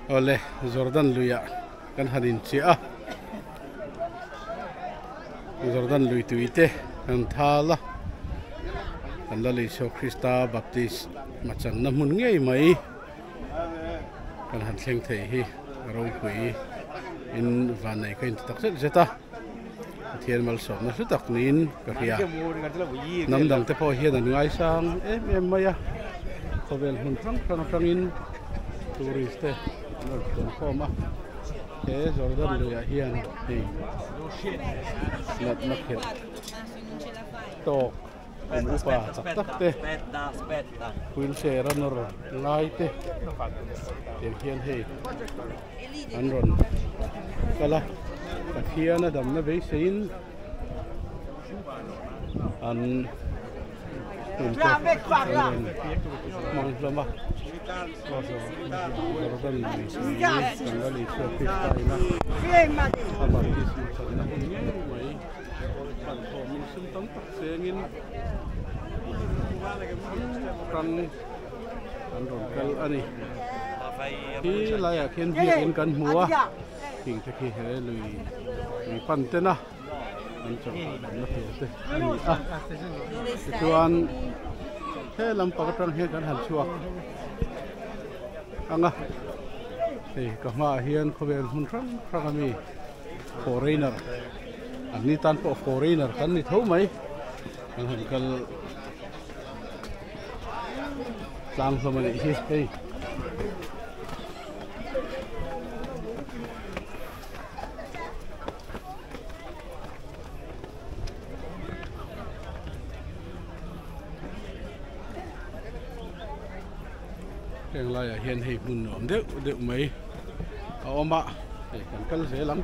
Awle Jordan luiah kan han inchiah a, Jordan lui tui te kan thal a, kan la lei chhuak Krista Baptist machanna hmun ngei mai kan han thleng thei hi ropui in vannei ka inti tak zet zet a, Pathian malsawmna hlu tak niin ka hria. Hnam dang te pawh hian an ngaisang em em mai a, khawvel hmun hrang hrang atangin tourist te an rawn tluan khawm a, he Jordan luiah hian hei natna khelh tawk kum upa tak tak te wheelchair a nawr ngai te tiang hian hei an rawn kal a Pathian a damna beiseiin an hun te an rawn hmang hlawm a Jordan lui kan la lei chhuak Krista ina a baptisma channa hun ngei mai pan khawmin sum tam tak chengin hrang an rawn kal a ni. Khi laiah khian biakin kan hmu a, thing te khi he lui lui pan ten a an chawlh hahdamna tur te a ni a. Tichuan he lampang atang hian kan han chhuak ang a, hei ka hmaah hian khawvel hmun hrang hrang ami foreigner an ni tan pawh foreigner kan ni tho mai kan han kal tlang hlawm a nih hi hei. Heng laiah hian hei hmun nuam deuh deuh mai a awm a hei kan kal zel ang.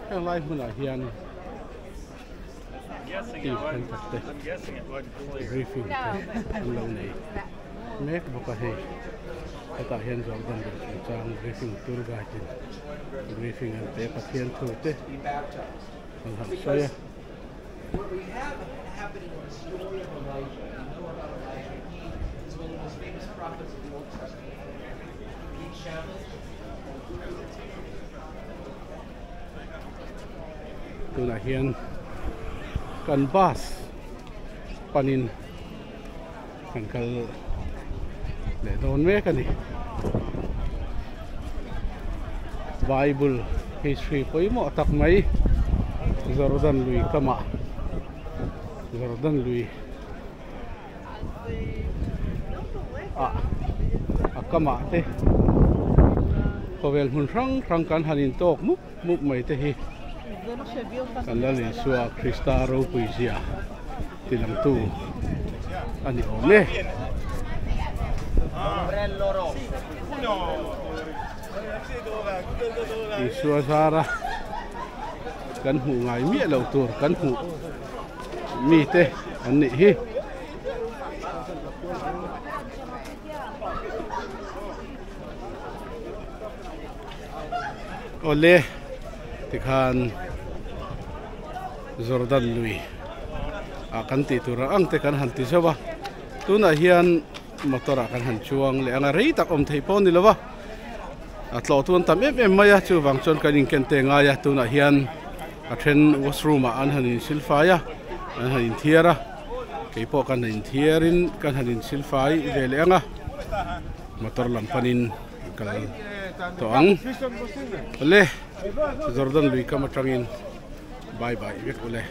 Heng lai hmunah hian team thenkhat te briefing te an lo nei mek bawk a hei hetah hian Jordan ber chungchang briefing tour guide in briefing an pe a Pathian thu te an han sawi a. Tunah hian kan bus panin kan kal leh dawn mek a ni. Bible history pawimawh tak mai Jordan lui kamah Jordan lui ah a kamah te khawvel hmun hrang hrang kan han intawk mup mup mai te hi kan Lal Isua Krista ropui zia ti langtu a ni awm e. Isua zara kan hmuh ngai miah loh tur kan hmuh. mite an nih hi. Awle tikhan Jordan lui ah kan tih tur ang te kan han ti zauh a tunah hian motor ah kan han chuang leh ang a rei tak awm theih pawh a ni lo va a tlawh tu an tam em em mai a chuvang chuan kan inken te ngai a tunah hian. A then washroom ah an han insilfai a, an han inthiar a, keipawh kan han inthiarin kan han insilfai ve leh ang a, motor lam panin kal tawh ang. Awle Jordan lui kam atangin bye bye vek ule.